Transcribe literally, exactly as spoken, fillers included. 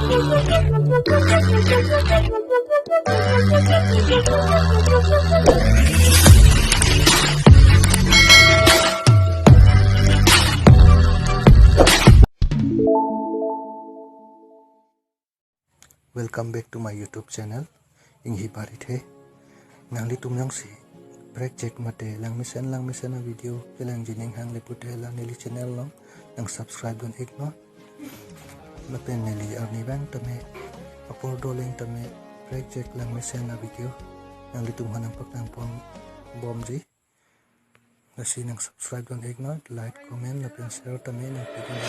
Welcome back to my YouTube channel, Inghi Barithe. Nanglitum jongsi prekjak mate langmesen langmesen a-video kelang jining hang le pute la neli channel along nang subscribe dun iknon. Lapen neli arnivang tame apor dolang tame prekjak langmesen a-video nanglitum aphan nangpaklang pon bomji. Lasi nang subscribe dun iknon, like, comment lapen share tame nang pidun.